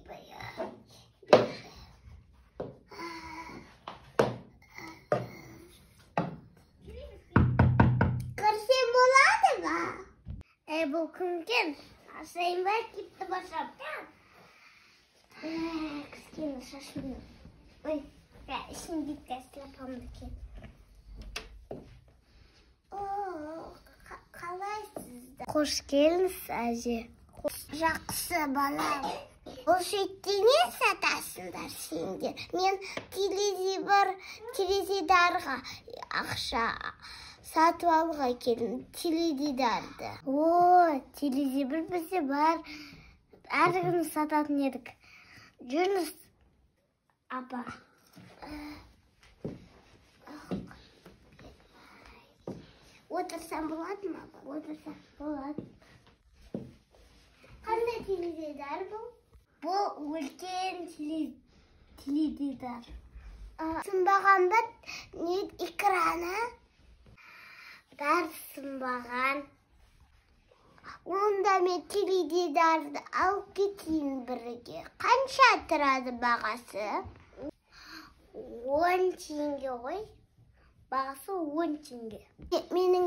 Ойбай. Кірсем болады ма? Бұл кім екен? Ашайын ба? Кетті башам. Кішкене шашым. Ой, ішінде шляпамды екен. Қалайсыздар? Қош келдіңіз, әже. Жақсы, балам. Бұл шетте не сатасыңдар сендер? Мен теледидарға ақша сатып алуға келдім. Теледидарды. О, теледидар бізде бар. Әр күні сататын едік. Жүріңіз, апа. Отырсам болады ма? Отырсам болады. Қандай теледидар бұл? Бұл үлкен теледидар. Сынбаған ба? Не экраны? Бәрі сынбаған. Онда мен теледидарды алып кетейін бірге. Қанша тұрады бағасы? 10 теңге ғой. Бағасы 10 теңге. Менің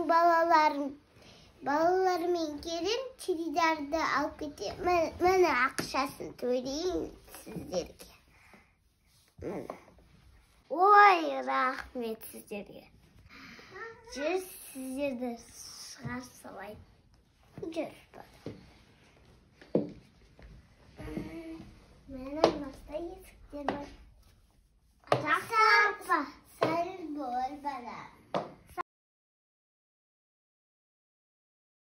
балаларыммен келем, теледидарды алып кетемін. Міне ақшасын төлейін сіздерге. Міне. Ой, рахмет сіздерге. Жүр, сіздерді шығарып салайын. Жүр, балам. Міне мынандай есіктер бар. Жақсы, апа. Сәл бол, балам.